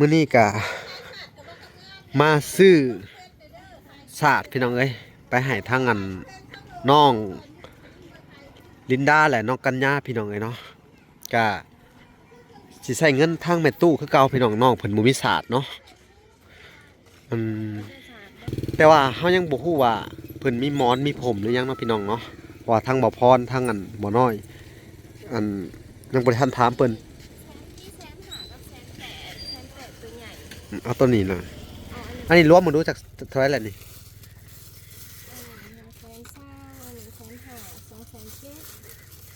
ມື້ນີ້ກະມາຊື້ສາດພີ່ນ້ອງເອີຍ ໄປໃຫ້ທາງອັນນ້ອງລິນດາ ແລະ ນ້ອງກັນຍາພີ່ນ້ອງເອີຍເນາະ. ກະຊິໃຊ້ເງິນທາງແມ່ຕູ້ຄືເກົ່າພີ່ນ້ອງ ນ້ອງເພິ່ນບໍ່ມີສາດເນາະ. ອັນ ແຕ່ວ່າເຮົາຍັງບໍ່ຮູ້ວ່າເພິ່ນມີໝອນມີຜົມຫຼືຫຍັງເນາະພີ່ນ້ອງເນາະ ເພາະວ່າທາງບ່າວພອນ ທາງອັນບ່າວນ້ອຍ ອັນ ຍັງບໍ່ໄດ້ທັນຖາມເພິ່ນ. ເອົາໂຕນີ້ນະ ອັນນີ້ລວມເບິ່ງດູຈັກເທົ່າໃດແລ້ວນີ້?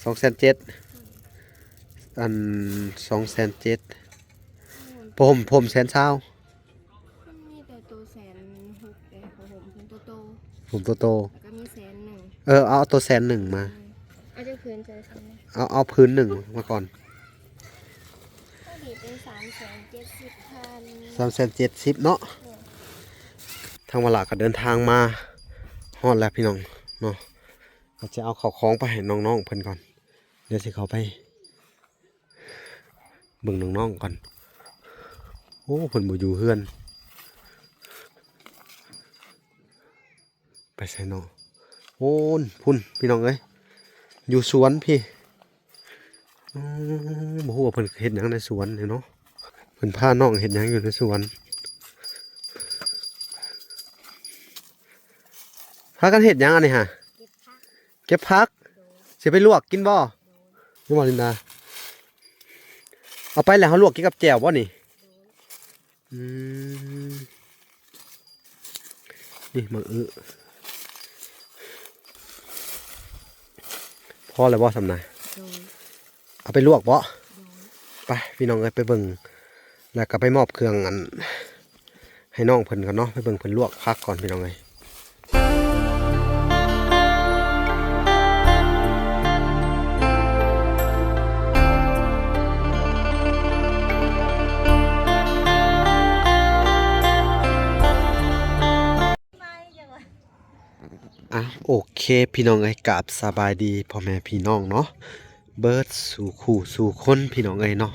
ສອງແສນເຈັດ ອັນ ສອງແສນເຈັດ ຜ້າຫົ່ມ ຜ້າຫົ່ມແສນຊາວ. ມັນມີແຕ່ໂຕແສນຫົກເດ້ ຜ້າຫົ່ມເພິ່ນໂຕໂຕ ຜົມໂຕໂຕ ແລ້ວກໍມີແສນໜຶ່ງ. ເອີ ເອົາໂຕແສນໜຶ່ງມາ. ເອີ ເອົາຈັກຜືນ? ເອົາ ເອົາຜືນໜຶ່ງມາກ່ອນ. ໂຕນີ້ເປັນສາມແສນເຈັດສິບພັນ. ສາມແສນເຈັດສິບເນາະ. ເອີ ທາງວາລະກໍເດີນທາງມາຮອດແລ້ວພີ່ນ້ອງເນາະ. ເຮົາຈະເອົາເຂົ້າຂອງໄປໃຫ້ນ້ອງໆເພິ່ນກ່ອນ. ດຽວຊິເຂົ້າໄປເບິ່ງນ້ອງໆກ່ອນ. ໂອ້ ເພິ່ນບໍ່ຢູ່ເຮືອນ ໄປໃສເນາະ? ໂອ້ ພຸ້ນພີ່ນ້ອງເອີຍ ຢູ່ສວນພີ້. ອືມ ບໍ່ຮູ້ວ່າເພິ່ນເຮັດຫຍັງໃນສວນນີ້ເນາະ. ເພິ່ນພານ້ອງເຮັດຫຍັງຢູ່ໃນສວນ? ພາກັນເຮັດຫຍັງອັນນີ້ຫະ? ເກັບຜັກ ເກັບຜັກ. ໂດຍ. ຊິໄປລວກກິນບໍ່? ໂດຍ. ນີ້ບໍ່ລິນດາ? ເອົາໄປແລ້ວເຮົາລວກກິນກັບແຈ່ວບໍ່ນີ້? ໂດຍ. ອືມ ນີ້ໝາກອຶ ພໍແລ້ວບໍ່ສ່ຳນະ? ໂດຍ. ເອົາໄປລວກບໍ່? ໂດຍ. ໄປພີ່ນ້ອງເອີຍ ໄປເບິ່ງ ແລ້ວກໍໄປມອບເຄື່ອງອັນ ໃຫ້ນ້ອງເພິ່ນກ່ອນເນາະ. ໄປເບິ່ງເພິ່ນລວກຜັກກ່ອນພີ່ນ້ອງເອີຍ. ອ່ະ ໂອເຄ ພີ່ນ້ອງເອີຍ ກາບສະບາຍດີພໍ່ແມ່ພີ່ນ້ອງເນາະ ເບິດສູ່ຄູ່ສູ່ຄົນ ພີ່ນ້ອງເອີຍເນາະ.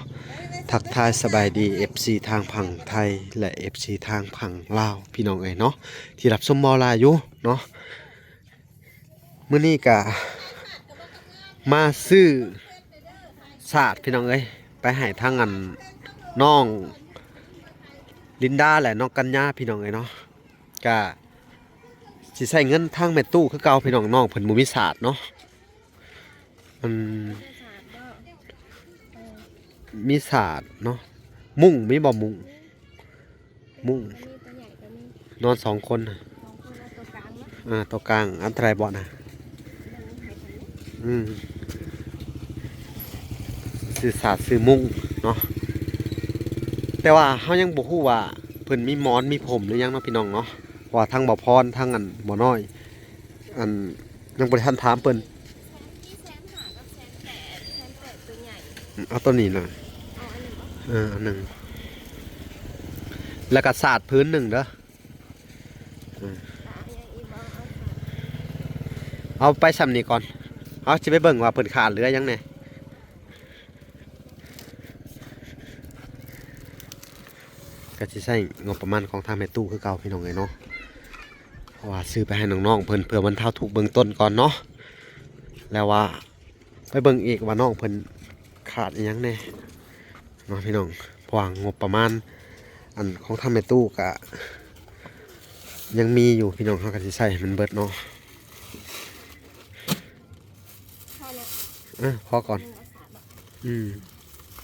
ທັກທາຍສະບາຍດີ ເອັຟຊີ ທາງຝັ່ງໄທ ແລະ ເອັຟຊີ ທາງຝັ່ງລາວ ພີ່ນ້ອງເອີຍເນາະ ທີ່ຮັບຊົມບໍ່ຫຼາຍຢູ່ເນາະ. ມື້ນີ້ກະມາຊື້ສາດ ພີ່ນ້ອງເອີຍ ໄປໃຫ້ທາງອັນນ້ອງລິນດາ ແລະ ນ້ອງກັນຍາ ພີ່ນ້ອງເອີຍເນາະ. ກະຊິໃຊ້ເງິນທາງແມ່ຕູ້ຄືເກົ່າ ພີ່ນ້ອງ ນ້ອງເພິ່ນບໍ່ມີສາດເນາະ. ອັນ ມີສາດເນາະ. ມຸ້ງມີບໍ່? ມຸ້ງ ມຸ້ງ ນອນສອງຄົນນະ. ສອງຄົນ ເອົາຕົວກາງເນາະ. ອ່າ ຕົວກາງ ອັນເທົ່າໃດເບາະນະ? ອືມ ຊື້ສາດຊື້ມຸ້ງເນາະ. ແຕ່ວ່າເຮົາຍັງບໍ່ຮູ້ວ່າເພິ່ນມີໝອນມີຜົມຫຼືຫຍັງເນາະ ພີ່ນ້ອງເນາະ ເພາະວ່າທາງບ່າວພອນ ທາງອັນບ່າວນ້ອຍ ອັນ ຍັງບໍ່ໄດ້ທັນຖາມເພິ່ນ. ເອົາໂຕນີ້ນະ. ເອີ ອັນໜຶ່ງ ແລ້ວກໍສາດຜືນໜຶ່ງເດີ. ເອົາໄປສ່ຳນີ້ກ່ອນ ເຮົາຊິໄປເບິ່ງວ່າເພິ່ນຂາດເຫຼືອຫຍັງແດ່. ກໍຊິໃຊ້ງົບປະມານຂອງທາງແມ່ຕູ້ຄືເກົ່າ ພີ່ນ້ອງເອີຍເນາະ ເພາະວ່າຊື້ໄປໃຫ້ນ້ອງໆເພິ່ນ ເພື່ອບັນເທົາທຸກເບື້ອງຕົ້ນກ່ອນເນາະ. ແລ້ວວ່າໄປເບິ່ງອີກວ່ານ້ອງເພິ່ນຂາດອີ່ຫຍັງແດ່ເນາະ ພີ່ນ້ອງ ເພາະວ່າງົບປະມານອັນຂອງທາງແມ່ຕູ້ກະຍັງມີຢູ່ ພີ່ນ້ອງ ເຮົາກໍຊິໃຊ້ໃຫ້ມັນເບິດເນາະ. ພໍແລ້ວ ເອີ ພໍກ່ອນ. ອືມ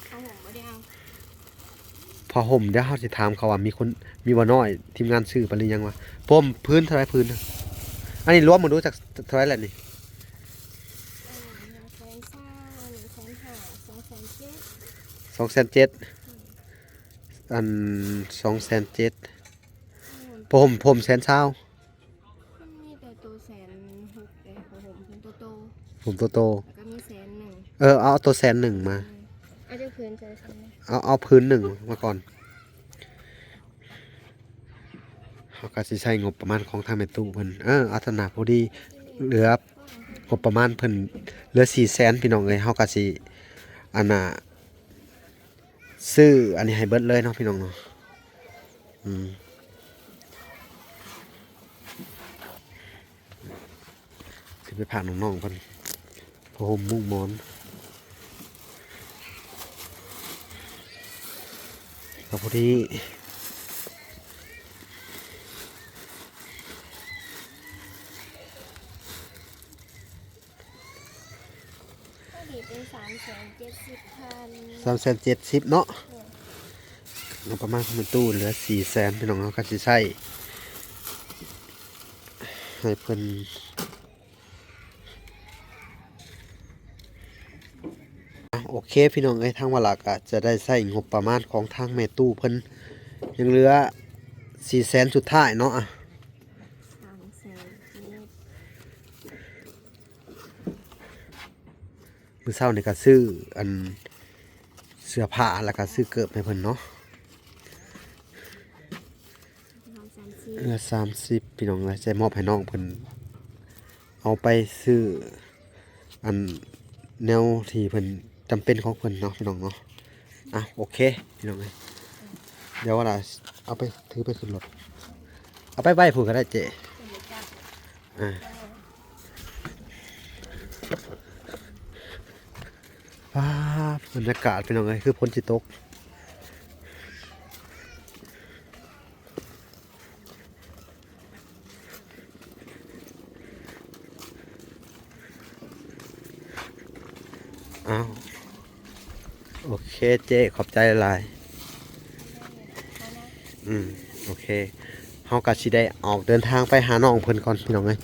ຜ້າຫົ່ມບໍ່ໄດ້ເອົາ. ຜ້າຫົ່ມ ດຽວເຮົາຊິຖາມເຂົາວ່າມີຄົນ ມີບໍ່ນ້ອຍ ທີມງານຊື້ໄປຫຼືຍັງວະ. ຜົມ ຜືນເທົ່າໃດຜືນ? ອັນນີ້ລວມເບິ່ງດູ ຈັກເທົ່າໃດແລ້ວນີ້? ອັນໜຶ່ງແສນຊາວ ອັນໜຶ່ງແສນຫ້າ ສອງແສນເຈັດ ສອງແສນເຈັດ ອັນ ສອງແສນເຈັດ ອືມ ຜົມ ຜົມແສນຊາວ. ມັນມີແຕ່ໂຕແສນຫົກເດ້ ຜ້າຫົ່ມເພິ່ນໂຕໂຕ ຜົມໂຕໂຕ ແລ້ວກໍມີແສນໜຶ່ງ. ເອີ ເອົາໂຕແສນໜຶ່ງມາ. ເອີ ເອົາຈັກຜືນ? ເອົາ ເອົາຜືນໜຶ່ງມາກ່ອນ. ເຮົາກໍຊິໃຊ້ງົບປະມານຂອງທາງແມ່ຕູ້ເພິ່ນ ເອີ ອັດຕະນາພໍດີ ເຫຼືອງົບປະມານເພິ່ນເຫຼືອສີ່ແສນ ພີ່ນ້ອງເອີຍ. ເຮົາກໍຊິ ອັນນ່າ ຊື້ອັນນີ້ໃຫ້ເບິດເລີຍເນາະ ພີ່ນ້ອງເນາະ. ອືມ ຊິໄປຝາກນ້ອງໆເພິ່ນ ຜ້າຫົ່ມມຸ້ງໝອນ ກໍພໍດີ. ພໍດີເປັນສາມແສນເຈັດສິບພັນ ສາມແສນເຈັດສິບເນາະ ແມ່ນ ງົບປະມານຂອງແມ່ຕູ້ເຫຼືອສີ່ແສນ ພີ່ນ້ອງເນາະ ກໍຊິໃຊ້ໃຫ້ເພິ່ນ. ອ່ະ ໂອເຄ ພີ່ນ້ອງເອີຍ ທາງວາລະກະຈະໄດ້ໃຊ້ງົບປະມານຂອງທາງແມ່ຕູ້ເພິ່ນ ຍັງເຫຼືອສີ່ແສນສຸດທ້າຍເນາະ ອ່ະ ສາມແສນເຈັດ ມື້ເຊົ້ານີ້ກະຊື້ອັນເສື້ອຜ້າ ແລ້ວກະຊື້ເກີບໃຫ້ເພິ່ນເນາະ ເຫຼືອສາມສິບ ພີ່ນ້ອງເອີຍ ຈະມອບໃຫ້ນ້ອງເພິ່ນ ເອົາໄປຊື້ອັນແນວທີ່ເພິ່ນຈຳເປັນຂອງເພິ່ນເນາະ ພີ່ນ້ອງເນາະ ອ່ະ ໂອເຄ ພີ່ນ້ອງເອີຍ ດຽວວ່າລະເອົາໄປ ຖືໄປຂຶ້ນລົດ ເອົາໄປໄວ້ພຸ້ນກໍໄດ້ເຈ້ ອ່າ ວ້າ ບັນຍາກາດ ພີ່ນ້ອງເອີຍ ຄືຝົນຊິຕົກ. ອ້າວ ໂອເຄເຈ້ ຂອບໃຈຫຼາຍ. ອືມ ໂອເຄ ເຮົາກໍຊິໄດ້ອອກເດີນທາງໄປຫານ້ອງເພິ່ນກ່ອນ ພີ່ນ້ອງເອີຍ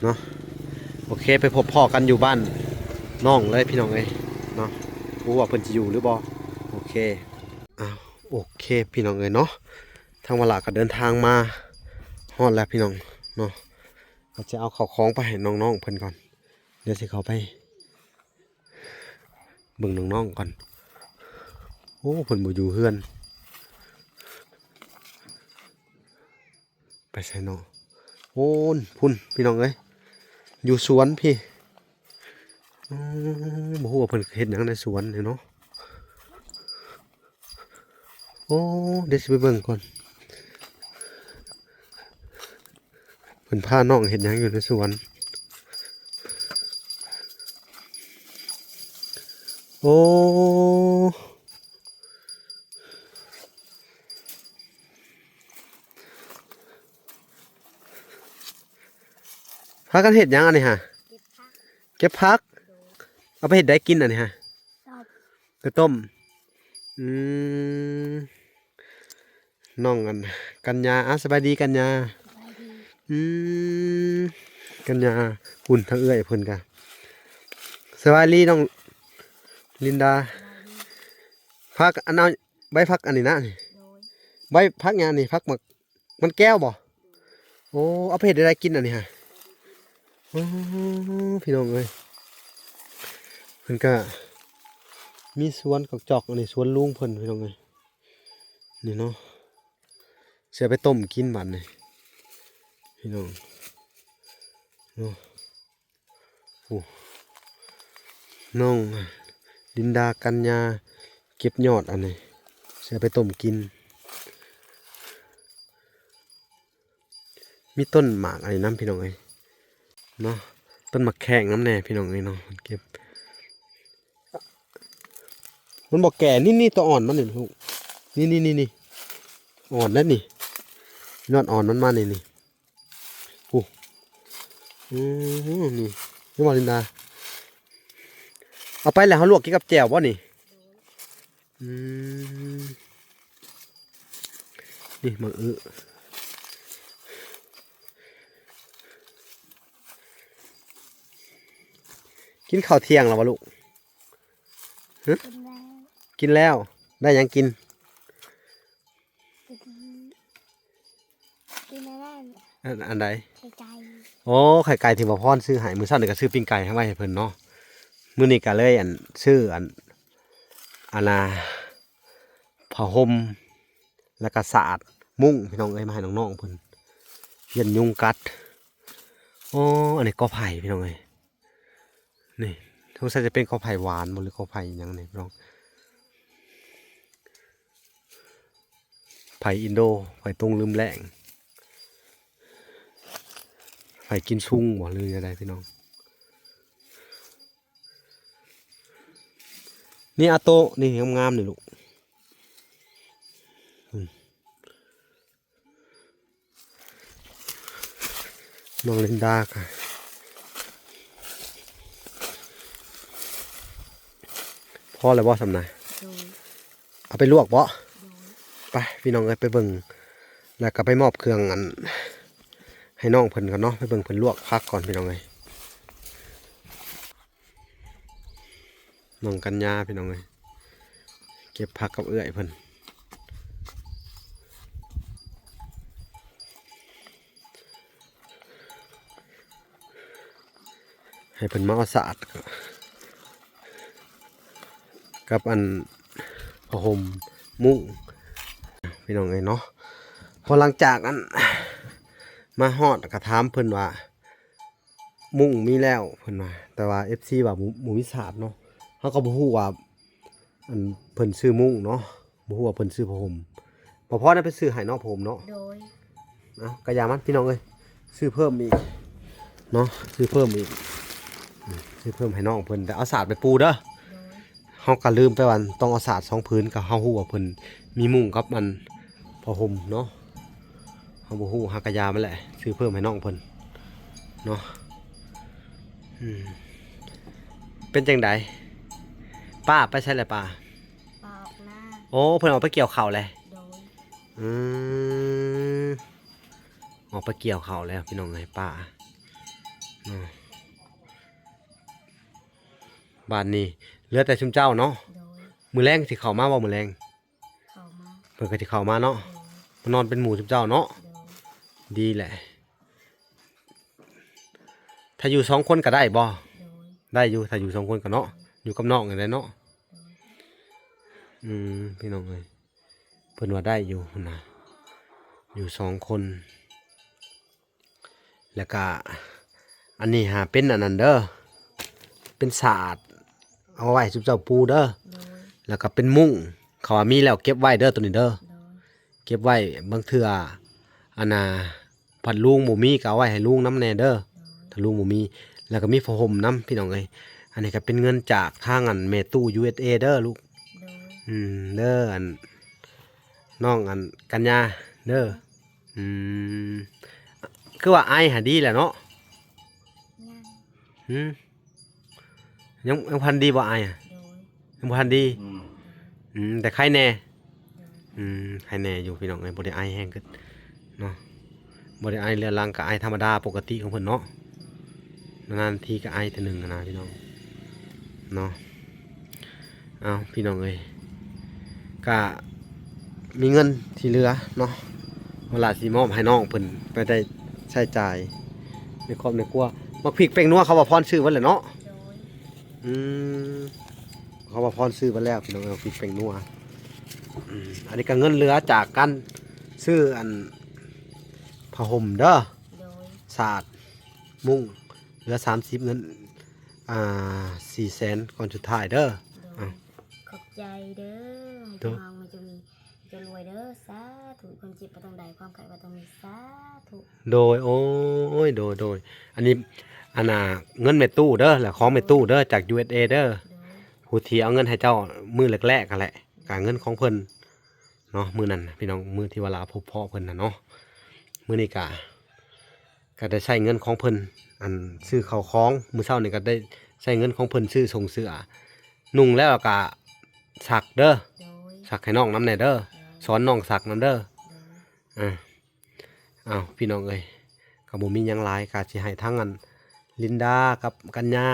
ເນາະ. ໂອເຄ ໄປພົບພໍ້ກັນຢູ່ບ້ານນ້ອງເລີຍ ພີ່ນ້ອງເອີຍເນາະ. ບໍ່ຮູ້ວ່າເພິ່ນຊິຢູ່ຫຼືບໍ່. ໂອເຄ ອ້າວ ໂອເຄ ພີ່ນ້ອງເອີຍເນາະ. ທາງວາລະກໍເດີນທາງມາຮອດແລ້ວ ພີ່ນ້ອງເນາະ. ກໍຈະເອົາເຂົ້າຂອງໄປໃຫ້ນ້ອງໆເພິ່ນກ່ອນ. ດຽວຊິເຂົ້າໄປເບິ່ງນ້ອງໆກ່ອນ. ໂອ້ ເພິ່ນບໍ່ຢູ່ເຮືອນ. ໄປໃສເນາະ? ໂອ້ນ ພຸ້ນ ພີ່ນ້ອງເອີຍ ຢູ່ສວນພີ້. ອືມ ບໍ່ຮູ້ວ່າເພິ່ນເຮັດຫຍັງໃນສວນນີ້ເນາະ. ໂອ້ ດຽວຊິໄປເບິ່ງກ່ອນ ເພິ່ນພານ້ອງເຮັດຫຍັງຢູ່ໃນສວນ. ໂອ້ ພາກັນເຮັດຫຍັງອັນນີ້ຫະ? ເກັບຜັກ ເກັບຜັກ. ໂດຍ ເອົາໄປເຮັດໃດກິນອັນນີ້ຫະ? ຕົ້ມ ໄປຕົ້ມ. ອືມ ນ້ອງອັນ ກັນຍາ ອາ ສະບາຍດີກັນຍາ. ສະບາຍດີ. ອືມ ກັນຍາ ພຸ້ນ ທາງເອື້ອຍເພິ່ນກະ ສະບາຍດີນ້ອງລິນດາ. ສະບາຍດີ. ຜັກອັນ ເອົາໃບຜັກອັນນີ້ນະນີ້. ໂດຍ ໃບຜັກຫຍັງນີ້? ຜັກໝາກ ມັນແກ້ວບໍ່? ໂອ້ ເອົາໄປເຮັດແນວໃດກິນອັນນີ້ຫະ? ໂອ້ ພີ່ນ້ອງເອີຍ ເພິ່ນກະມີສວນກອກຈອກ ອັນນີ້ສວນລຸງເພິ່ນ ພີ່ນ້ອງເອີຍ ນີ້ເນາະ. ຊິເອົາໄປຕົ້ມກິນບັດນີ້ ພີ່ນ້ອງເນາະ. ໂອ້ ນ້ອງລິນດາ ກັນຍາ ເກັບຍອດອັນນີ້ ຊິເອົາໄປຕົ້ມກິນ. ມີຕົ້ນໝາກອັນນີ້ນຳ ພີ່ນ້ອງເອີຍເນາະ ຕົ້ນໝາກແຂ້ງນຳແດ່ ພີ່ນ້ອງເອີຍເນາະ. ເກັບ ມັນບໍ່ແກ່ ນີ້ໆ ຕົວອ່ອນມັນນີ້ລູກ ນີ້ໆ ອ່ອນແລ້ວນີ້ ຍອດອ່ອນມັນມານີ້ ນີ້. ໂອ້ ອືມ ນີ້ ນີ້ບໍ່ລິນດາ ເອົາໄປແລ້ວເຮົາລວກກິນກັບແຈ່ວບໍ່ນີ້? ອືມ ນີ້ໝາກອຶ ກິນເຂົ້າທ່ຽງແລ້ວບໍ່ລູກ? ຮະ ກິນແລ້ວ ກິນແລ້ວ ໄດ້ຫຍັງກິນ? ກິນ ກິນອັນນັ້ນ ອັນ ອັນໃດ? ໄຂ່ໄກ່. ໂອ້ ໄຂ່ໄກ່ທີ່ບໍ່ພອນຊື້ໃຫ້ ມື້ເຊົ້ານີ້ກໍຊື້ປີ້ງໄກ່ໄວ້ໃຫ້ເພິ່ນເນາະ. ມື້ນີ້ກໍເລີຍ ອັນ ຊື້ ອັນ ອັນນ່າ ຜ້າຫົ່ມ ແລ້ວກໍສາດມຸ້ງ ພີ່ນ້ອງເອີຍ ມາໃຫ້ນ້ອງໆເພິ່ນ ຢ້ານຍຸງກັດ. ໂອ້ ອັນນີ້ກໍໄຜ່ ພີ່ນ້ອງເອີຍ. ນີ້ ສົງໄສຈະເປັນກໍໄຜ່ຫວານບໍ່ ຫຼືກໍໄຜ່ຫຍັງນີ້ພີ່ນ້ອງ. ໄຜອິນໂດ ໄຜຕົງລືມແລ້ງ ໄຜກິນຊຸງບໍ່ ຫຼືແນວໃດພີ່ນ້ອງ? ນີ້ອາໂຕະ ນີ້ງາມໆ ນີ້ລູກ ອືມ ນ້ອງລິນດາກະ ພໍແລ້ວບໍ່ສ່ຳນະ? ໂດຍ ເອົາໄປລວກບໍ່? ໂດຍ ໄປພີ່ນ້ອງເອີຍ ໄປເບິ່ງ ແລ້ວກໍໄປມອບເຄື່ອງອັນ ໃຫ້ນ້ອງເພິ່ນກ່ອນເນາະ ໄປເບິ່ງເພິ່ນລວກຜັກກ່ອນພີ່ນ້ອງເອີຍ. ນ້ອງກັນຍາພີ່ນ້ອງເອີຍ ເກັບຜັກກັບເອື້ອຍເພິ່ນ ໃຫ້ເພິ່ນມາເອົາສາດ ກັບອັນຜ້າຫົ່ມມຸ້ງ ພີ່ນ້ອງເອີຍເນາະ. ພໍຫຼັງຈາກອັນ ມາຮອດກໍຖາມເພິ່ນວ່າ ມຸ້ງມີແລ້ວເພິ່ນວ່າ ແຕ່ວ່າເອັຟຊີວ່າບໍ່ ບໍ່ມີສາດເນາະ ເຮົາກໍບໍ່ຮູ້ວ່າ ອັນເພິ່ນຊື້ມຸ້ງເນາະ ບໍ່ຮູ້ວ່າເພິ່ນຊື້ຜ້າຫົ່ມ ບໍ່ພໍນະໄປຊື້ໃຫ້ເນາະ ຜ້າຫົ່ມເນາະ. ໂດຍ ເອົາ ກະຢ່າມັນພີ່ນ້ອງເອີຍ ຊື້ເພີ່ມອີກເນາະ ຊື້ເພີ່ມອີກ ອືມ ຊື້ເພີ່ມໃຫ້ນ້ອງເພິ່ນ ແຕ່ເອົາສາດໄປປູເດີ. ໂດຍ ເຮົາກໍລືມໄປວ່າຕ້ອງເອົາສາດສອງຜືນ ກໍເຮົາຮູ້ວ່າເພິ່ນມີມຸ້ງກັບອັນຜ້າຫົ່ມເນາະ ເຮົາບໍ່ຮູ້ ເຮົາກໍຢ່າມັນແຫຼະ ຊື້ເພີ່ມໃຫ້ນ້ອງເພິ່ນເນາະ. ອືມ ເປັນຈັ່ງໃດ ປ້າໄປໃສແລ້ວປ້າ? ປ້າອອກນາ. ໂອ້ ເພິ່ນອອກໄປກ່ຽວເຂົ້າແລ້ວ. ໂດຍ ອືມ ອອກໄປກ່ຽວເຂົ້າແລ້ວພີ່ນ້ອງເອີຍ ປ້າເນາະ. ບາດນີ້ເຫຼືອແຕ່ຊຸມເຈົ້າເນາະ. ໂດຍ ມື້ແລງຊິເຂົ້າມາບໍ່? ມື້ແລງ ເຂົ້າມາ ເພິ່ນກໍຊິເຂົ້າມາເນາະ. ໂດຍ ມານອນເປັນໝູ່ຊຸມເຈົ້າເນາະ. ໂດຍ ດີແຫຼະ ຖ້າຢູ່ສອງຄົນກໍໄດ້ບໍ່? ໂດຍ ໄດ້ຢູ່ ຖ້າຢູ່ສອງຄົນກໍເນາະ ໂດຍ ຢູ່ກັບນ້ອງນີ້ແຫຼະເນາະ. ໂດຍ ອືມ ພີ່ນ້ອງເອີຍ ເພິ່ນວ່າໄດ້ຢູ່ພຸ້ນນະ ຢູ່ສອງຄົນ. ແລ້ວກະອັນນີ້ຫາເປັນອັນນັ້ນເດີ ເປັນສາດ ເອົາໄວ້ໃຫ້ຊຸມເຈົ້າປູເດີ. ໂດຍ ແລ້ວກະເປັນມຸ້ງ ເຂົາວ່າມີແລ້ວເກັບໄວ້ເດີ ໂຕນີ້ເດີ. ໂດຍ ເກັບໄວ້ ບາງເທື່ອອັນນ່າ ພັດລຸງບໍ່ມີກໍເອົາໄວ້ໃຫ້ລຸງນຳແດ່ເດີ. ໂດຍ ຖ້າລຸງບໍ່ມີ ແລ້ວກໍມີຜ້າຫົ່ມນຳ ພີ່ນ້ອງເອີຍ. ອັນນີ້ກໍເປັນເງິນຈາກທາງອັນແມ່ຕູ້ ຢູເອັສເອ ເດີລູກ. ໂດຍ ອືມ ເດີອັນ ນ້ອງອັນກັນຍາເດີ. ອືມ ຄືວ່າໄອຫາດີແລ້ວເນາະ? ຍັງ ຫືມ ຍັງ ຍັງບໍ່ທັນດີບໍ່ໄອ? ໂດຍ ຍັງບໍ່ທັນດີ. ອືມ ອືມ ແຕ່ໄຄແດ່. ໂດຍ ອືມ ໄຄແດ່ຢູ່ພີ່ນ້ອງເອີຍ ບໍ່ໄດ້ໄອແຮງຂຶ້ນເນາະ ບໍ່ໄດ້ໄອເຮືອລັງ ກໍໄອທຳມະດາປົກກະຕິຂອງເພິ່ນເນາະ. ນານໆທີກໍໄອເທື່ອໜຶ່ງນະພີ່ນ້ອງເນາະ. ເອົາ ພີ່ນ້ອງເອີຍ ກະມີເງິນທີ່ເຫຼືອເນາະ ເວລາຊິມອບໃຫ້ນ້ອງເພິ່ນໄປໄດ້ໃຊ້ຈ່າຍໃນຄອບໃນຄົວ. ໝາກພິກແປ້ງນົວ ເຂົາວ່າພອນຊື້ເບິດແລ້ວເນາະ. ໂດຍ ອືມ ເຂົາວ່າພອນຊື້ເບິດແລ້ວ ພີ່ນ້ອງເອີຍ ໝາກພິກແປ້ງນົວ. ອືມ ອັນນີ້ກໍເງິນເຫຼືອຈາກການຊື້ອັນຜ້າຫົ່ມເດີ. ໂດຍ ສາດ ມຸ້ງ ເຫຼືອສາມສິບ ເງິນ ອ່າ ສີ່ແສນ ກ້ອນສຸດທ້າຍເດີ. ໂດຍ ເອົາ ຂອບໃຈເດີ ໃຫ້ເຈົ້າເຮົາມີ ເຈົ້າມີ ເຈົ້າລວຍເດີ ສາທຸ. ຄວາມເຈັບບໍ່ຕ້ອງໄດ້ ຄວາມໄຂ້ບໍ່ຕ້ອງມີ ສາທຸ. ໂດຍ ໂອ້ຍ ໂດຍ ໂດຍ ອັນນີ້ ອັນນ່າ ເງິນແມ່ຕູ້ເດີ ແລະ ຂອງແມ່ຕູ້ເດີ ຈາກ ຢູເອັສເອ ເດີ. ໂດຍ ຜູ້ທີ່ເອົາເງິນໃຫ້ເຈົ້າມື້ແລກໆຫັ້ນແຫຼະ ກະເງິນຂອງເພິ່ນ ເນາະ. ມື້ນັ້ນນະພີ່ນ້ອງ ມື້ທີ່ວ່າລາພົບພໍ້ເພິ່ນນະເນາະ. ມື້ນີ້ກະ ກະໄດ້ໃຊ້ເງິນຂອງເພິ່ນ ອັນ ຊື້ເຂົ້າຂອງ ມື້ເຊົ້ານີ້ກະໄດ້ໃຊ້ເງິນຂອງເພິ່ນຊື້ສົ່ງເສື້ອ ນຸ່ງແລ້ວກະຊັກເດີ. ໂດຍ ຊັກໃຫ້ນ້ອງນຳແດ່ເດີ. ໂດຍ ສອນນ້ອງຊັກນຳເດີ. ໂດຍ ອາ ເອົາ ພີ່ນ້ອງເອີຍ ກໍບໍ່ມີຫຍັງຫຼາຍ ກໍຊິໃຫ້ທັງອັນລິນດາກັບກັນຍາ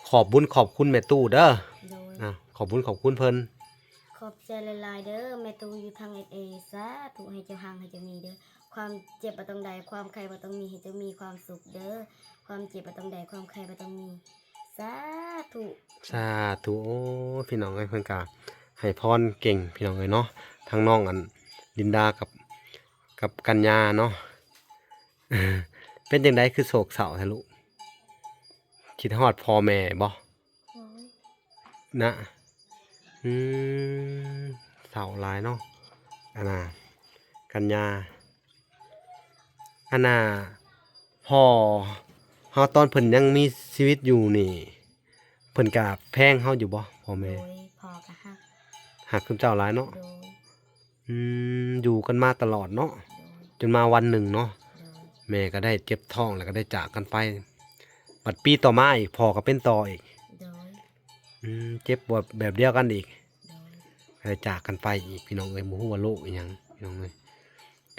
ຂອບບຸນຂອບຄຸນແມ່ຕູ້ເດີ. ໂດຍ ອາ ຂອບບຸນຂອບຄຸນເພິ່ນ. ຂອບໃຈຫຼາຍໆເດີ ແມ່ຕູ້ຢູ່ທາງ ເອສເອ ສາທຸ ໃຫ້ເຈົ້າຮັ່ງໃຫ້ເຈົ້າມີເດີ. ຄວາມເຈັບບໍ່ຕ້ອງໄດ້ ຄວາມໄຂ້ບໍ່ຕ້ອງມີ ໃຫ້ເຈົ້າມີຄວາມສຸກເດີ. ຄວາມເຈັບບໍ່ຕ້ອງໄດ້ ຄວາມໄຂ້ບໍ່ຕ້ອງມີ ສາທຸ ສາທຸ. ໂອ້ ພີ່ນ້ອງເອີຍ ເພິ່ນກະໃຫ້ພອນເກັ່ງ ພີ່ນ້ອງເອີຍເນາະ. ທັງນ້ອງອັນລິນດາກັບ ກັບກັນຍາເນາະ. ເປັນຈັ່ງໃດຄືໂສກເສົ້າແທ້ລູກ? ຄິດຮອດພໍ່ແມ່ບໍ່? ໂດຍ ນະ ອືມ ເສົ້າຫຼາຍເນາະ. ອັນນ່າ ກັນຍາ. ອັນນ່າ ພໍ່ເຮົາຕອນເພິ່ນຍັງມີຊີວິດຢູ່ນີ້ ເພິ່ນກະແພງເຮົາຢູ່ບໍ່ ພໍ່ແມ່? ໂດຍ ພໍ່ກໍຮັກ ຮັກຊຸມເຈົ້າຫຼາຍເນາະ. ໂດຍ ອືມ ຢູ່ກັນມາຕະຫຼອດເນາະ. ໂດຍ ຈົນມາວັນໜຶ່ງເນາະ ໂດຍ ແມ່ກໍໄດ້ເຈັບທ້ອງ ແລ້ວກໍໄດ້ຈາກກັນໄປ. ບັດປີຕໍ່ມາອີກ ພໍ່ກໍເປັນຕໍ່ອີກ. ໂດຍ ອືມ ເຈັບແບບ ແບບດຽວກັນອີກ. ໂດຍ ກໍໄດ້ຈາກກັນໄປອີກ ພີ່ນ້ອງເອີຍ. ບໍ່ຮູ້ວ່າໂລກອີຫຍັງ ພີ່ນ້ອງເອີຍ.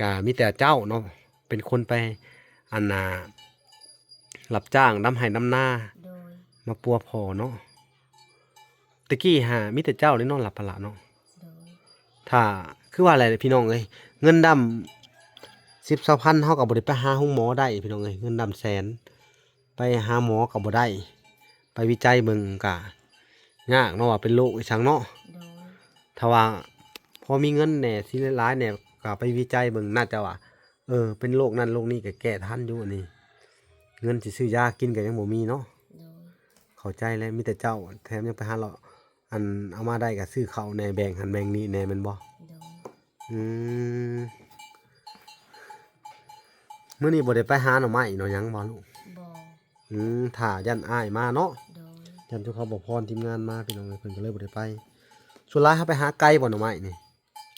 ກໍມີແຕ່ເຈົ້າເນາະ ເປັນຄົນໄປ ອັນນ່າ ຮັບຈ້າງດຳໄຮ່ດຳນາ ໂດຍ ມາປົວພໍ່ເນາະ. ແຕ່ກີ້ຫາມີແຕ່ເຈົ້າເດ້ເນາະ ຮັບພາລະເນາະ. ໂດຍ ຖ້າ ຄືວ່າແຫຼະ ພີ່ນ້ອງເອີຍ ເງິນດຳສິບຊາວພັນ ເຮົາກໍບໍ່ໄດ້ໄປຫາໂຮງໝໍໄດ້ ພີ່ນ້ອງເອີຍ. ເງິນດຳແສນ ໄປຫາໝໍກໍບໍ່ໄດ້ ໄປວິໄຈເບິ່ງກໍຍາກເນາະ ວ່າເປັນໂລກອີ່ສັງເນາະ. ໂດຍ ຖ້າວ່າພໍມີເງິນແດ່ ຊິຫຼາຍໆແດ່ ກໍໄປວິໄຈເບິ່ງ ໜ້າຈະວ່າ ເອີ ເປັນໂລກນັ້ນໂລກນີ້ກໍແກ້ທັນຢູ່. ອັນນີ້ເງິນຊິຊື້ຢາກິນກໍຍັງບໍ່ມີເນາະ. ໂດຍ ເຂົ້າໃຈແລ້ວ ມີແຕ່ເຈົ້າ ແຖມຍັງໄປຫາເລາະ ອັນເອົາມາໄດ້ກໍຊື້ເຂົ້າແດ່ ແບ່ງຫັ້ນແບ່ງນີ້ແດ່ ແມ່ນບໍ່? ໂດຍ ອືມ ມື້ນີ້ບໍ່ໄດ້ໄປຫາໜໍ່ໄມ້ໜໍ່ຫຍັງບໍ່ລູກ? ບໍ່ ອືມ ຖ້າຢ້ານອ້າຍມາເນາະ. ໂດຍ ຢ້ານຈຸເຂົາບໍ່ພອນທີມງານມາ ພີ່ນ້ອງເອີຍ ເພິ່ນກໍເລີຍບໍ່ໄດ້ໄປ. ສ່ວນຫຼາຍເຮົາໄປຫາໄກບໍ່ໜໍ່ໄມ້ນີ້?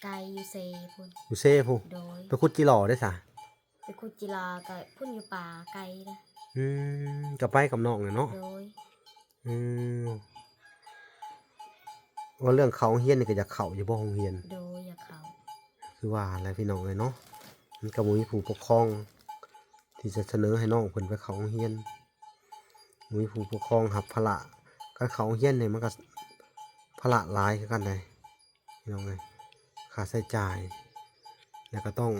ໄກຢູ່ເຊພຸ້ນ ຢູ່ເຊພຸ້ນ. ໂດຍ ໄປຂຸດຈິຫຼໍ່ເດ້ສະ? ໄປຂຸດຈິຫຼໍ່ກໍພຸ້ນ ຢູ່ປ່າໄກເດ້. ອືມ ກໍໄປກັບນ້ອງແຫຼະເນາະ. ໂດຍ ອືມ ວ່າເລື່ອງເຂົ້າໂຮງຮຽນນີ້ກໍຢາກເຂົ້າຢູ່ບໍ່ໂຮງຮຽນ? ໂດຍ ຢາກເຂົ້າ. ຄືວ່າແຫຼະ ພີ່ນ້ອງເອີຍເນາະ ມັນກໍບໍ່ມີຜູ້ປົກຄອງທີ່ຈະສະເໜີໃຫ້ນ້ອງເພິ່ນໄປເຂົ້າໂຮງຮຽນ ບໍ່ມີຜູ້ປົກຄອງຮັບພາລະ. ການເຂົ້າໂຮງຮຽນນີ້ມັນກໍພາລະຫຼາຍຄືກັນໃດ໋ ພີ່ນ້ອງເອີຍ ຄ່າໃຊ້ຈ່າຍ ແລ້ວກໍຕ້ອງ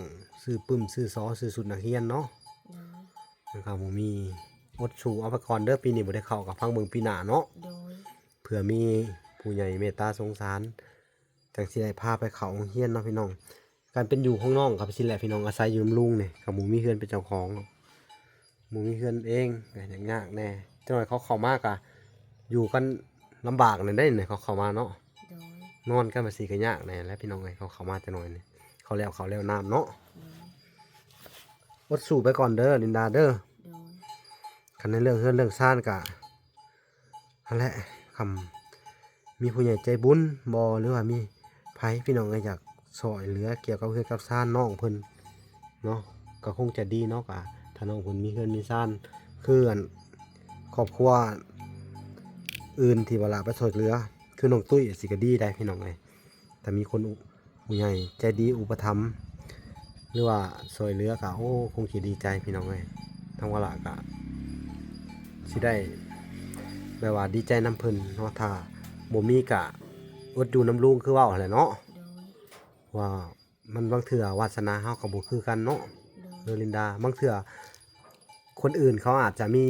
ຊື້ປຶ້ມ ຊື້ສໍ ຊື້ຊຸດນັກຮຽນເນາະ. ໂດຍ ມັນກໍບໍ່ມີ ອົດສູ້ເອົາໄປກ່ອນເດີ ປີນີ້ບໍ່ໄດ້ເຂົ້າ ກໍຟັງເບິ່ງປີໜ້າເນາະ. ໂດຍ ເພື່ອມີຜູ້ໃຫຍ່ເມດຕາສົງສານ ຈັ່ງຊິໄດ້ພາໄປເຂົ້າໂຮງຮຽນເນາະ ພີ່ນ້ອງ. ການເປັນຢູ່ຂອງນ້ອງກໍເປັນຊີ້ແຫຼະ ພີ່ນ້ອງ ອາໄສຢູ່ນຳລຸງນີ້ ກໍບໍ່ມີເຮືອນເປັນເຈົ້າຂອງ ບໍ່ມີເຮືອນເອງ ກໍຍາກໆແດ່. ຈັກໜ້ອຍເຂົາເຂົ້າມາກໍຢູ່ກັນລຳບາກແດ່ເດ້ ເຂົາເຂົ້າມາເນາະ. ໂດຍ ນອນກັນວ່າຊີ້ກໍຍາກແດ່ແຫຼະ ພີ່ນ້ອງເອີຍ. ເຂົາເຂົ້າມາຈັກໜ້ອຍນີ້ ເຂົາແລ້ວເຂົ້າແລ້ວນ້ຳເນາະ. ໂດຍ ອົດສູ້ໄປກ່ອນເດີລິນດາເດີ. ໂດຍ ຄັນໃນເລື່ອງເຮືອນເລື່ອງຊານກໍ ຫັ້ນແຫຼະ ຄັນມີຜູ້ໃຫຍ່ໃຈບຸນບໍ່ ຫຼືວ່າມີໃຜ ພີ່ນ້ອງເອີຍ ຢາກຊ່ວຍເຫຼືອກ່ຽວກັບເຮືອນກັບຊານນ້ອງເພິ່ນເນາະ ກໍຄົງຈະດີເນາະ. ກໍຖ້ານ້ອງເພິ່ນມີເຮືອນມີຊານ ຄືອັນຄອບຄົວອື່ນທີ່ວ່າລະໄປຊ່ວຍເຫຼືອ ຄືນ້ອງຕຸ້ຍ ຊິກໍດີໄດ໋ ພີ່ນ້ອງເອີຍ. ຖ້າມີຄົນອຸ ຜູ້ໃຫຍ່ໃຈດີອຸປະຖຳ ຫຼືວ່າຊ່ວຍເຫຼືອກະ ໂອ້ ຄົງຊິດີໃຈພີ່ນ້ອງເອີຍ. ທາງວາລະກະຊິໄດ້ແບບວ່າດີໃຈນຳເພິ່ນເນາະ. ຖ້າບໍ່ມີກະອົດຢູ່ນຳລຸງຄືເວົ້າຫັ້ນແຫຼະເນາະ. ໂດຍ ວ່າມັນບາງເທື່ອວາດສະໜາເຮົາກໍບໍ່ຄືກັນເນາະ. ໂດຍ ເອີ ລິນດາ ບາງເທື່ອ ຄົນອື່ນເຂົາອາດຈະມີ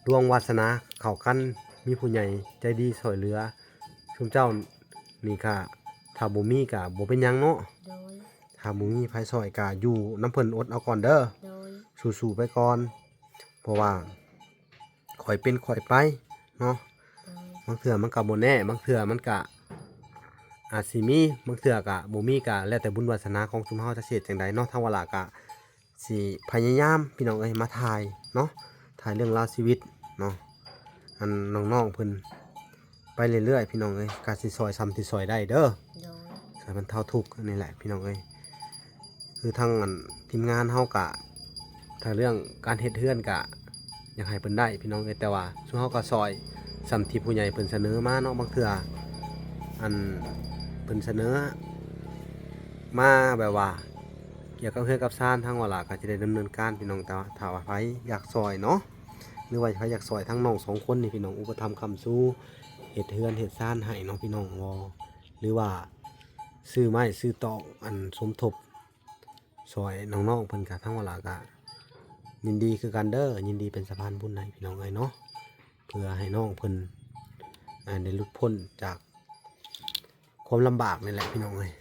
ດວງວາດສະໜາເຂົ້າກັນ ມີຜູ້ໃຫຍ່ໃຈດີຊ່ວຍເຫຼືອ. ຊຸມເຈົ້ານີ້ກະ ຖ້າບໍ່ມີກະບໍ່ເປັນຫຍັງເນາະ. ໂດຍ ຖ້າບໍ່ມີໃຜຊ່ອຍກະຢູ່ນຳເພິ່ນ ອົດເອົາກ່ອນເດີ. ໂດຍ ສູ້ໆໄປກ່ອນ ເພາະວ່າຄ່ອຍເປັນຄ່ອຍໄປເນາະ. ໂດຍ ບາງເທື່ອມັນກະບໍ່ແນ່ ບາງເທື່ອມັນກະອາດຊິມີ ບາງເທື່ອກະບໍ່ມີ ກະແລ້ວແຕ່ບຸນວາສະໜາຂອງຊຸມເຮົາຈະເຮັດຈັ່ງໃດເນາະ. ທາງວາລະກະ ຊິພະຍາຍາມ ພີ່ນ້ອງເອີຍ ມາຖ່າຍເນາະ ຖ່າຍເລື່ອງລາວຊີວິດເນາະ ອັນນ້ອງໆເພິ່ນໄປເລື້ອຍໆ ພີ່ນ້ອງເອີຍ. ກະຊິຊ່ອຍສ່ຳທີ່ຊ່ອຍໄດ້ເດີ. ໂດຍ ຊ່ອຍບັນເທົາທຸກນີ້ແຫຼະ ພີ່ນ້ອງເອີຍ. ຄືທາງອັນທີມງານເຮົາກະ ຖ້າເລື່ອງການເຮັດເຮືອນກະ ຢາກໃຫ້ເພິ່ນໄດ້ ພີ່ນ້ອງເອີຍ. ແຕ່ວ່າຊຸມເຮົາກໍຊ່ອຍສ່ຳທີ່ຜູ້ໃຫຍ່ເພິ່ນສະເໜີມາເນາະ. ບາງເທື່ອອັນເພິ່ນສະເໜີມາແບບວ່າ ກ່ຽວກັບເຮືອນກັບຊານ ທາງວາລະກໍຈະໄດ້ດຳເນີນການ ພີ່ນ້ອງ. ແຕ່ວ່າຖ້າວ່າໃຜຢາກຊ່ອຍເນາະ ຫຼືວ່າໃຜຢາກຊ່ອຍທັງນ້ອງສອງຄົນນີ້ ພີ່ນ້ອງ ອຸປະຖຳຄ້ຳຊູ ເຮັດເຮືອນເຮັດຊານໃຫ້ເນາະ ພີ່ນ້ອງ ບໍ່ ຫຼືວ່າຊື້ໄມ້ຊື້ຕອກ ອັນສົມທົບຊ່ອຍນ້ອງໆເພິ່ນ ກະທາງວາລະກະຍິນດີຄືກັນເດີ. ຍິນດີເປັນສະພານບຸນໃຫ້ ພີ່ນ້ອງເອີຍເນາະ ເພື່ອໃຫ້ນ້ອງເພິ່ນ ອ່າ ໄດ້ຫຼຸດພົ້ນຈາກຄວາມລຳບາກນີ້ແຫຼະ ພີ່ນ້ອງເອີຍ.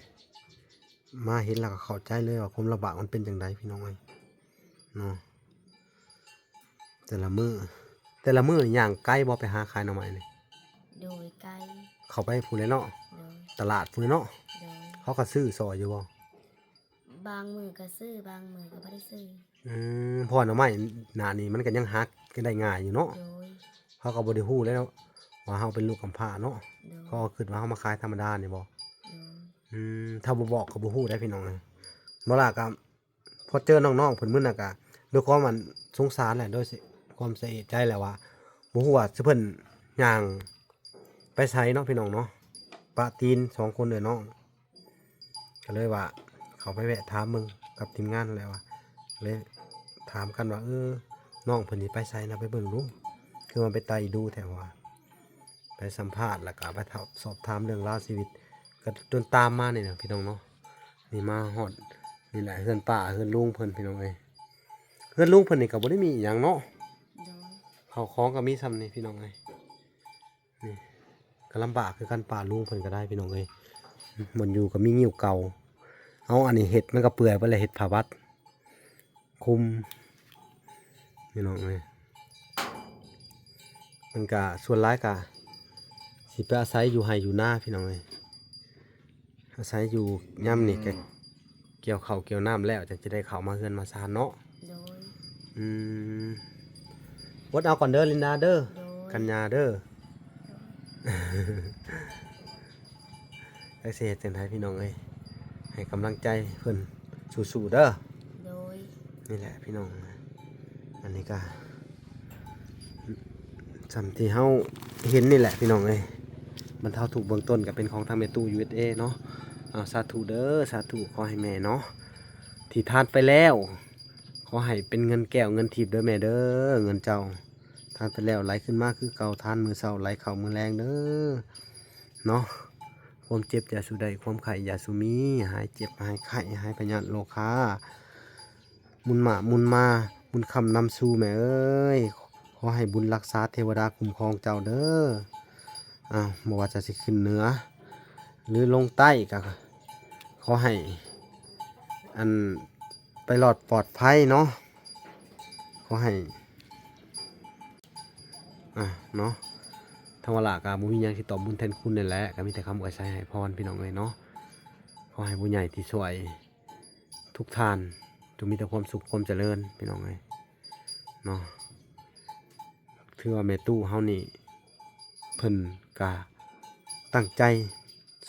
ມາເຫັນແລ້ວກໍເຂົ້າໃຈເລີຍວ່າຄວາມລຳບາກມັນເປັນຈັ່ງໃດ ພີ່ນ້ອງເອີຍເນາະ. ແຕ່ລະມື້ ແຕ່ລະມື້ນີ້ຍ່າງໄກບໍ່ ໄປຫາຂາຍໜໍ່ໄມ້ນີ້? ໂດຍ ໄກ ເຂົ້າໄປພຸ້ນແຫຼະເນາະ. ໂດຍ ຕະຫຼາດພຸ້ນແຫຼະເນາະ. ໂດຍ ເຂົາກໍຊື້ຊ່ອຍຢູ່ບໍ່? ບາງມື້ກໍຊື້ ບາງມື້ກໍບໍ່ໄດ້ຊື້. ອືມ ເພາະວ່າໜໍ່ໄມ້ໜ້ານີ້ມັນກໍຍັງຫາກິນໄດ້ງ່າຍຢູ່ເນາະ. ໂດຍ. ເຂົາກໍບໍ່ໄດ້ຮູ້ແລ້ວວ່າເຮົາເປັນລູກກຳພ້າເນາະ. ໂດຍ. ເຂົາກໍຄິດວ່າເຮົາມາຂາຍທຳມະດານີ້ບໍ? ໂດຍ. ອືມ ຖ້າບໍ່ບອກກໍບໍ່ຮູ້ໄດ໋ພີ່ນ້ອງເອີຍ. ບໍ່ລະກໍ ພໍເຈີນ້ອງໆເພິ່ນມື້ນັ້ນກະ ດ້ວຍຄວາມອັນສົງສານແຫຼະ ໂດຍຄວາມສະເອະໃຈແຫຼະວ່າ ບໍ່ຮູ້ວ່າຊິເພິ່ນຍ່າງໄປໃສເນາະພີ່ນ້ອງເນາະ ປະຕີນສອງຄົນເອື້ອຍນ້ອງ ກະເລີຍວ່າເຂົ້າໄປແວະຖາມເບິ່ງກັບທີມງານແຫຼະວ່າ ເລີຍຖາມກັນວ່າ ເອີ ນ້ອງເພິ່ນຊິໄປໃສນະ ໄປເບິ່ງດູ ຄືວ່າໄປໄຕ່ດູແທ້ວ່າ ໄປສຳພາດ ແລ້ວກະໄປສອບຖາມເລື່ອງລາວຊີວິດ ກະຈົນຕາມມານີ້ນະພີ່ນ້ອງເນາະ. ນີ້ມາຮອດນີ້ແຫຼະ ເຮືອນປ້າເຮືອນລຸງເພິ່ນພີ່ນ້ອງເອີຍ. ເຮືອນລຸງເພິ່ນນີ້ກໍບໍ່ໄດ້ມີອີ່ຫຍັງເນາະ. ໂດຍ. ເຂົ້າຂອງກໍມີຊ່ຳນີ້ພີ່ນ້ອງເອີຍ. ນີ້ກໍລຳບາກຄືກັນ ປ້າລຸງເພິ່ນກໍໄດ້ພີ່ນ້ອງເອີຍ. ບ່ອນຢູ່ກໍມີງິ້ວເກົ່າ. ເອົາ ອັນນີ້ເຮັດມັນກໍເປື່ອຍໄປແລ້ວ ເຮັດຜ້າບັດ ຄຸມພີ່ນ້ອງເອີຍ. ມັນກະສ່ວນຫຼາຍກະຊິໄປອາໄສຢູ່ໄຮ່ຢູ່ນາພີ່ນ້ອງເອີຍ. ອາໄສຢູ່ຍາມນີ້ກະ ອືມ ກ່ຽວເຂົ້າກ່ຽວນ້ຳແລ້ວ ຈັ່ງຈະໄດ້ເຂົ້າມາເຮືອນມາຊານເນາະ. ໂດຍ. ອືມ ອົດເອົາກ່ອນເດີລິນດາເດີ. ໂດຍ. ກັນຍາເດີ. ໂດຍ. ຈັກຊິເຮັດຈັ່ງໃດພີ່ນ້ອງເອີຍ ໃຫ້ກຳລັງໃຈເພິ່ນສູ້ໆເດີ. ໂດຍ. ນີ້ແຫຼະພີ່ນ້ອງ ອັນນີ້ກະຊ່ຳທີ່ເຮົາເຫັນນີ້ແຫຼະພີ່ນ້ອງເອີຍ ບັນເທົາທຸກເບື້ອງຕົ້ນກະເປັນຂອງທາງແມ່ຕູ້ ຢູເອັສເອ ເນາະ. ເອົາ ສາທຸເດີ ສາທຸ ຂໍໃຫ້ແມ່ເນາະ ທີ່ທານໄປແລ້ວ ຂໍໃຫ້ເປັນເງິນແກ້ວເງິນທິບເດີແມ່ເດີ ເງິນເຈົ້າ ທານໄປແລ້ວໄຫຼຂຶ້ນມາຄືເກົ່າ ທານມື້ເຊົ້າໄຫຼເຂົ້າມື້ແລງເດີເນາະ. ຄວາມເຈັບຢ່າສູ່ໄດ້ ຄວາມໄຂ້ຢ່າສູ່ມີ ຫາຍເຈັບຫາຍໄຂ້ ຫາຍພະຍາດໂລຄາ ບຸນໝ້າບຸນມາ ບຸນຄ້ຳນຳສູ່ແມ່ເອີຍ. ຂໍໃຫ້ບຸນຮັກສາ ເທວະດາຄຸ້ມຄອງເຈົ້າເດີ. ອ້າວ ບໍ່ວ່າຈະຊິຂຶ້ນເໜືອ ຫຼື ລົງໃຕ້ ກໍຂໍໃຫ້ ອັນ ໄປລອດປອດໄພເນາະ. ຂໍໃຫ້ ອ່າ ເນາະ ທາງວາລະກະບໍ່ມີຫຍັງຊິຕອບບຸນແທນຄຸນນັ້ນແຫຼະ ກະມີແຕ່ຄຳອວຍໄຊໃຫ້ພອນພີ່ນ້ອງເອີຍເນາະ. ຂໍໃຫ້ຜູ້ໃຫຍ່ທີ່ຊ່ວຍທຸກທ່ານ ຈົ່ງມີແຕ່ຄວາມສຸກຄວາມຈະເລີນພີ່ນ້ອງເອີຍເນາະ. ຖືວ່າແມ່ຕູ້ເຮົານີ້ ເພິ່ນກະຕັ້ງໃຈ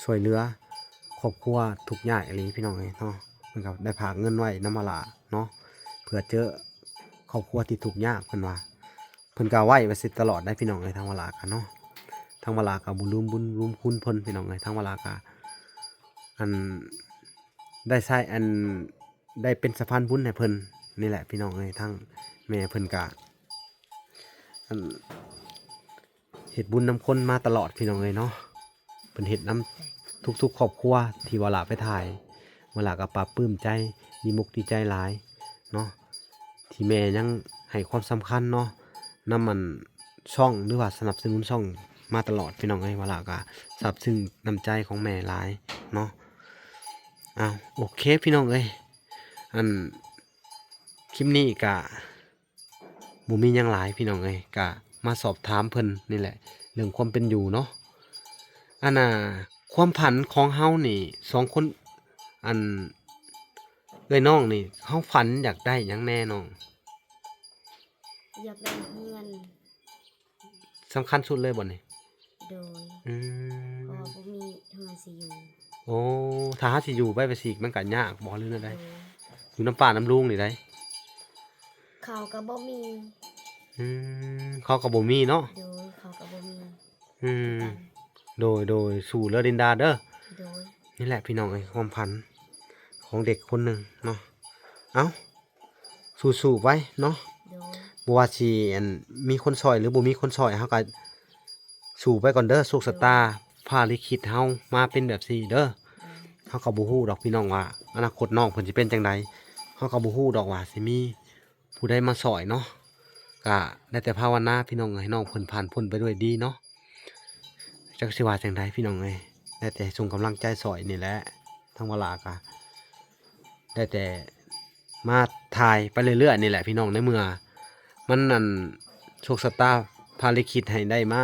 ຊ່ວຍເຫຼືອຄອບຄົວທຸກຍາກອີ່ຫຼີພີ່ນ້ອງເອີຍເນາະ. ເພິ່ນກະໄດ້ຝາກເງິນໄວ້ນຳວາລະເນາະ ເພື່ອເຈີຄອບຄົວທີ່ທຸກຍາກ ເພິ່ນວ່າ ເພິ່ນກະໄວ້ວ່າຊິຕະຫຼອດໄດ໋ພີ່ນ້ອງເອີຍ. ທາງວາລະກະເນາະ ທາງວາລະກະບໍ່ລືມບຸນລືມຄຸນເພິ່ນພີ່ນ້ອງເອີຍ. ທາງວາລະກະ ອັນ ໄດ້ໃຊ້ ອັນ ໄດ້ເປັນສະພານບຸນໃຫ້ເພິ່ນນີ້ແຫຼະພີ່ນ້ອງເອີຍ. ທັງແມ່ເພິ່ນກະ ອັນ ເຮັດບຸນນຳຄົນມາຕະຫຼອດພີ່ນ້ອງເອີຍເນາະ. ເພິ່ນເຮັດນຳທຸກໆຄອບຄົວທີ່ວາລະໄປຖ່າຍ ວາລະກໍປາບປຶ້ມໃຈ ດີມົກດີໃຈຫຼາຍເນາະ ທີ່ແມ່ຍັງໃຫ້ຄວາມສຳຄັນເນາະ ນຳ ອັນ ຊ່ອງ ຫຼືວ່າສະໜັບສະໜູນຊ່ອງມາຕະຫຼອດພີ່ນ້ອງເອີຍ. ວາລະກໍຊາບຊຶ້ງນ້ຳໃຈຂອງແມ່ຫຼາຍເນາະ. ອ້າວ ໂອເຄພີ່ນ້ອງເອີຍ ອັນ ຄລິບນີ້ກະ ບໍ່ມີຫຍັງຫຼາຍພີ່ນ້ອງເອີຍ ກະມາສອບຖາມເພິ່ນນີ້ແຫຼະ ເລື່ອງຄວາມເປັນຢູ່ເນາະ. ອັນນ່າ ຄວາມຝັນຂອງເຮົານີ້ ສອງຄົນ ອັນ ເອື້ອຍນ້ອງນີ້ ເຮົາຝັນຢາກໄດ້ຫຍັງແດ່ນ້ອງ? ຢາກໄດ້ເຮືອນ ສຳຄັນສຸດເລີຍບໍ່ນີ້? ໂດຍ. ອືມ ເພາະວ່າບໍ່ມີເຮືອນຊິຢູ່. ໂອ້ ຖ້າເຮົາຊິຢູ່ໄປໄປຊິ ມັນກະຍາກບໍ່ ຫຼືແນວໃດ? ໂດຍ. ຢູ່ນຳປ້ານຳລຸງນີ້ໃດ? ເຂົາກໍບໍ່ມີ. ອືມ ເຂົາກໍບໍ່ມີເນາະ? ໂດຍ ເຂົາກໍບໍ່ມີ. ອືມ ຄືກັນ. ໂດຍ ໂດຍ ສູ້ເດີລິນດາເດີ. ໂດຍ. ນີ້ແຫຼະພີ່ນ້ອງເອີຍ ຄວາມຝັນຂອງເດັກຄົນໜຶ່ງເນາະ. ເອົ້າ ສູ້ໆໄວ້ເນາະ. ໂດຍ. ບໍ່ວ່າຊິ ອັນ ມີຄົນຊ່ອຍ ຫຼື ບໍ່ມີຄົນຊ່ອຍ ເຮົາກໍສູ້ໄປກ່ອນເດີ. ໂຊກຊະຕາ ໂດຍ ຟ້າລິຂິດເຮົາມາເປັນແບບຊີ້ເດີ. ໂດຍ. ເຮົາກໍບໍ່ຮູ້ດອກພີ່ນ້ອງວ່າ ອະນາຄົດນ້ອງເພິ່ນຊິເປັນຈັ່ງໃດ ເຮົາກໍບໍ່ຮູ້ດອກວ່າຊິມີຜູ້ໃດມາຊ່ອຍເນາະ. ກໍໄດ້ແຕ່ພາວະນາພີ່ນ້ອງ ໃຫ້ນ້ອງເພິ່ນຜ່ານພົ້ນໄປດ້ວຍດີເນາະ. ຈັກຊິວ່າຈັ່ງໃດພີ່ນ້ອງເອີຍ ໄດ້ແຕ່ສົ່ງກຳລັງໃຈຊ່ອຍນີ້ແຫຼະ. ທາງວາລາກໍໄດ້ແຕ່ມາຖ່າຍໄປເລື້ອຍໆນີ້ແຫຼະພີ່ນ້ອງ. ໃນເມື່ອມັນ ອັນ ໂຊກຊະຕາພາລິຂິດໃຫ້ໄດ້ມາ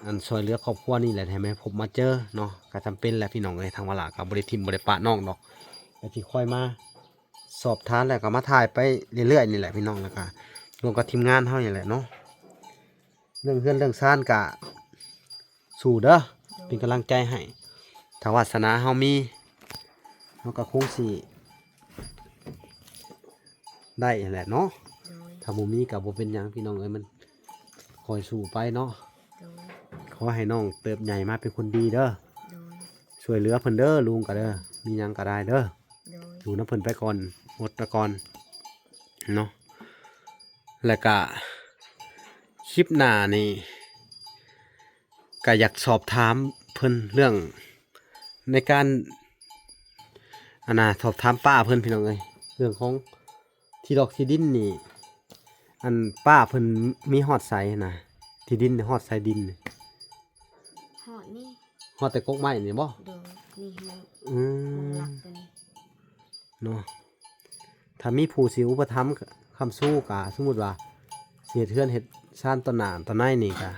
ອັນ ຊ່ວຍເຫຼືອຄອບຄົວນີ້ແຫຼະ ໃຫ້ມາພົບມາເຈີເນາະ ກໍຈຳເປັນແຫຼະພີ່ນ້ອງເອີຍ. ທາງວາລາກໍບໍ່ໄດ້ຖິ້ມບໍ່ໄດ້ປະນ້ອງດອກ ກໍຊິຄ່ອຍມາສອບຖາມ ແລ້ວກໍມາຖ່າຍໄປເລື້ອຍໆນີ້ແຫຼະພີ່ນ້ອງ ແລ້ວກໍຮ່ວມກັບທີມງານເຮົານີ້ແຫຼະເນາະ. ເລື່ອງເຮືອນເລື່ອງຊານກະສູ້ເດີ ໂດຍ ເປັນກຳລັງໃຈໃຫ້. ຖ້າວາສະໜາເຮົາມີ ເຮົາກໍຄົງຊິໄດ້ຫັ້ນແຫຼະເນາະ. ໂດຍ ຖ້າບໍ່ມີກໍບໍ່ເປັນຫຍັງພີ່ນ້ອງເອີຍ ມັນຄ່ອຍສູ້ໄປເນາະ. ໂດຍ ຂໍໃຫ້ນ້ອງເຕີບໃຫຍ່ມາເປັນຄົນດີເດີ. ໂດຍ ຊ່ວຍເຫຼືອເພິ່ນເດີ ລຸງກໍເດີ ມີຫຍັງກໍໄດ້ເດີ. ໂດຍ ຢູ່ນຳເພິ່ນໄປກ່ອນ ອົດໄປກ່ອນເນາະ. ແລ້ວກະຄລິບໜ້ານີ້ກະຢາກສອບຖາມເພິ່ນເລື່ອງໃນການ ອັນນ່າ ສອບຖາມປ້າເພິ່ນພີ່ນ້ອງເອີຍ ເລື່ອງຂອງທີ່ດອກທີ່ດິນນີ້ ອັນປ້າເພິ່ນມີຮອດໃສນະ ທີ່ດິນຮອດໃສດິນນີ້? ຮອດນີ້ ຮອດແຕ່ກົກໄມ້ນີ້ບໍ່? ໂດຍ ນີ້ຮອດ ອືມ ມັນຫຼັກຕົວນີ້ ເນາະ. ຖ້າມີຜູ້ຊິອຸປະຖຳຄ້ຳຊູ ກະສົມມຸດວ່າຊິເຮັດເຮືອນເຮັດຊານຕໍ່ໜ້າຕໍ່ໃນນີ້ ກະ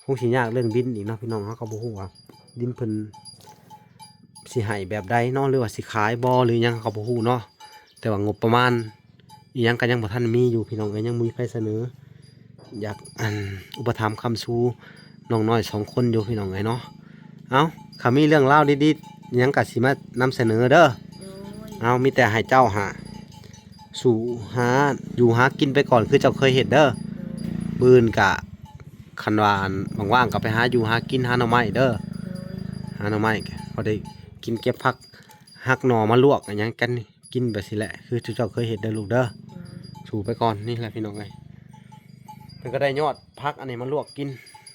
ຄົງຊິຍາກເລື່ອງດິນອີກເນາະພີ່ນ້ອງ. ເຮົາກໍບໍ່ຮູ້ວ່າດິນເພິ່ນຊິໃຫ້ແບບໃດເນາະ ຫຼືວ່າຊິຂາຍບໍ່ ຫຼືຫຍັງ ເຮົາກໍບໍ່ຮູ້ເນາະ. ແຕ່ວ່າງົບປະມານອີ່ຫຍັງກໍຍັງບໍ່ທັນມີຢູ່ພີ່ນ້ອງເອີຍ ຍັງບໍ່ມີໃຜສະເໜີ ຢາກ ອັນ ອຸປະຖຳຄ້ຳຊູນ້ອງນ້ອຍສອງຄົນຢູ່ພີ່ນ້ອງເອີຍເນາະ. ເອົ້າ ຖ້າມີເລື່ອງລາວດີໆຫຍັງກໍຊິມານຳສະເໜີເດີ. ໂດຍ ເອົາ ມີແຕ່ໃຫ້ເຈົ້າຫາ ສູ້ຫາຢູ່ຫາກິນໄປກ່ອນ ຄືເຈົ້າເຄີຍເຮັດເດີ. ໂດຍ ມື້ອື່ນກະ ຄັນວ່າ ອັນ ວ່າງໆກໍໄປຫາຢູ່ຫາກິນ ຫາໜໍ່ໄມ້ເດີ. ໂດຍ ຫາໜໍ່ໄມ້ ພໍໄດ້ກິນ ເກັບຜັກຫັກໜໍ່ມາລວກ ອີ່ຫຍັງກັນ ກິນໄປຊີ້ແຫຼະ ຄືເຈົ້າເຄີຍເຮັດເດີລູກເດີ. ໂດຍ ສູ້ໄປກ່ອນ. ນີ້ແຫຼະພີ່ນ້ອງເອີຍ ເພິ່ນກໍໄດ້ຍອດຜັກອັນນີ້ມາລວກກິນ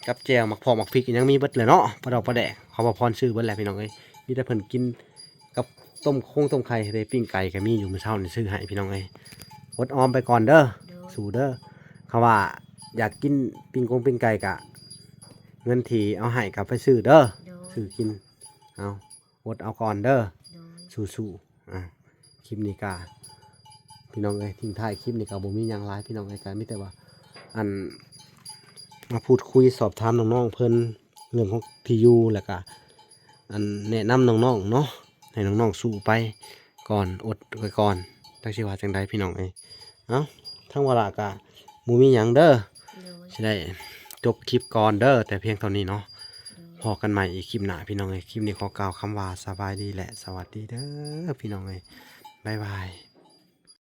ກັບແຈ່ວ ໝາກເຜາະ ໝາກພິກ ຍັງມີເບິດແຫຼະເນາະ ປາດອກປາແດກ ຂອງພໍ່ພອນຊື້ເບິດແຫຼະພີ່ນ້ອງເອີຍ. ມີແຕ່ເພິ່ນກິນກັບຕົ້ມຄົງຕົ້ມໄຂ່ເດ້. ປີ້ງໄກ່ກໍມີຢູ່ ມື້ເຊົ້ານີ້ຊື້ໃຫ້ພີ່ນ້ອງເອີຍ. ອົດອອມໄປກ່ອນເດີ. ໂດຍ ສູ້ເດີ. ຄັນວ່າຢາກກິນປີ້ງກົງປີ້ງໄກ່ກະ ເງິນທີ່ເອົາໃຫ້ກໍໄປຊື້ເດີ. ໂດຍ ຊື້ກິນ. ເອົາ ອົດເອົາກ່ອນເດີ. ໂດຍ ສູ້ໆ. ອ່າ ຄລິບນີ້ກະ ພີ່ນ້ອງເອີຍ ຖິ້ມທ້າຍຄລິບນີ້ກະບໍ່ມີຫຍັງຫຼາຍພີ່ນ້ອງເອີຍ ກະມີແຕ່ວ່າ ອັນ ມາພູດຄຸຍສອບຖາມນ້ອງໆເພິ່ນ ເລື່ອງຂອງທີ່ຢູ່ ແລ້ວກະ ອັນ ແນະນຳນ້ອງໆເນາະ ໃຫ້ນ້ອງໆສູ້ໄປກ່ອນ ອົດໄວ້ກ່ອນ ຈັກຊິວ່າຈັ່ງໃດພີ່ນ້ອງເອີຍ. ເອົ້າ ທາງວາລະກະບໍ່ມີຫຍັງເດີ. ໂດຍ ຊິໄດ້ຈົບຄລິບກ່ອນເດີ ແຕ່ພຽງເທົ່ານີ້ເນາະ. ໂດຍ ພໍ້ກັນໃໝ່ອີກຄລິບໜ້າພີ່ນ້ອງເອີຍ. ຄລິບນີ້ຂໍກ່າວຄຳວ່າສະບາຍດີ ແລະ ສະຫວັດດີເດີພີ່ນ້ອງເອີຍ. ບາຍບາຍ.